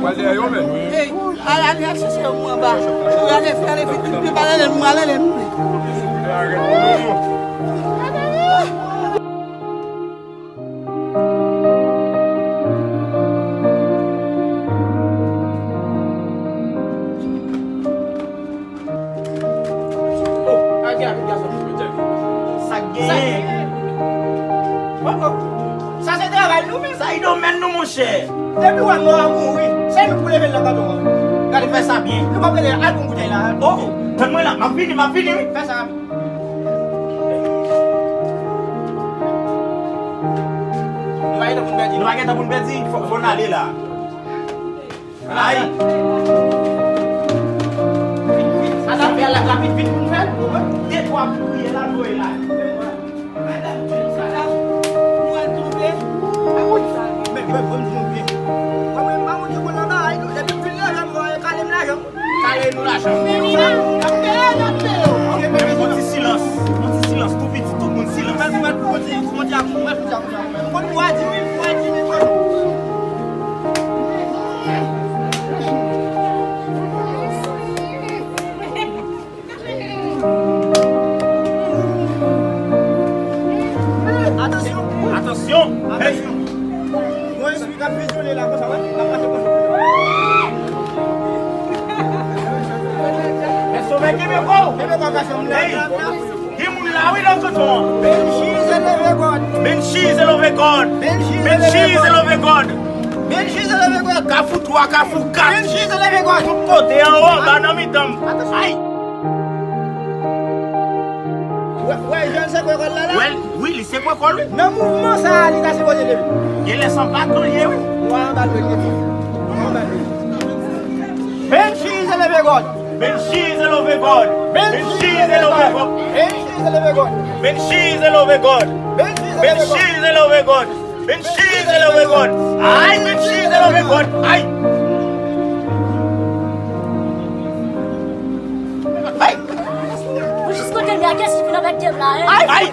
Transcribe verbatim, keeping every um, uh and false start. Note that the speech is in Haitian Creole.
Al dèyè yo, men. Hey, al, al, al chèche yo mwen anba. Ou ale, fè ale vit, vit, vit, al ale, mwen al ale, mwen. Oh, a gen avèk gason. Sa k genyen? Sa se travay nou menm. Sa e domèn nou, monchè. Depi w wè mò a mouri, se nou k pou leve l nan baton an. Gade, fè sa byen. Nou p ap rele, al pou boutèy la. Oh, tann mwen la, m ap vini, m ap vini, wi. Fè sa rapid. Nou pa gen tan pou n pèdi. Nou pa gen tan pou n pèdi. Fò, fò n ale la. Ay! Vit, vit. Sa t ap fè la, la vit, vit pou n fè l. De twa kout priyè la, voye la. Madanm, madanm, ou al tonbe. Men, men, ban m di nou byen. Mwen, mwen, pa moun ki konn nan bagay, non. Depi m fin leve, m voye kale m lajan. Kale nou lajan. Meni, n ap peye, n ap peye. Ok, men, men, yon ti silans. Yon ti silans, tou piti, tout moun silans. Mwen, mwen, mwen, mwen, mwen, mwen, mwen, mwen, mwen, mwen, mwen, mwen, mwen, mwen, Atansyon! Atansyon! Atansyon! Hey! Mwen espri k ap vizyone la konsa, wè, k ap mache konsa. Mèt Sovè, kenbe kò w! Kenbe kò w, gason m la, la, la. Gen moun la, wi, nan kanton an. Benji se leve gòd. Benji se leve gòd. Benji se leve gòd. Benji se leve gòd. Kafou twa, Kafou kat. Benji se leve gòd. Tout kote, anwo, anba, nan mitan. Ay! Wè, wè, jèn se kò kò l la, la. Wè, wi, li se kò kò l, wi. Nan mouvman sa a, li ta sipoze leve. Genlè se anba do l ye, wi. Wa anba do l ye. Wa anba do l. Benji se leve gòd. Benji se leve gòd. Benji se leve gòd. Benji se leve gòd. Benji se leve gòd. Benji se leve gòd. Benji se leve gòd. Ay, Benji se leve gòd. Ay. Ay. Ou jis kote m ye a, kiyès ki vin avèk de m la, en? Ay, ay.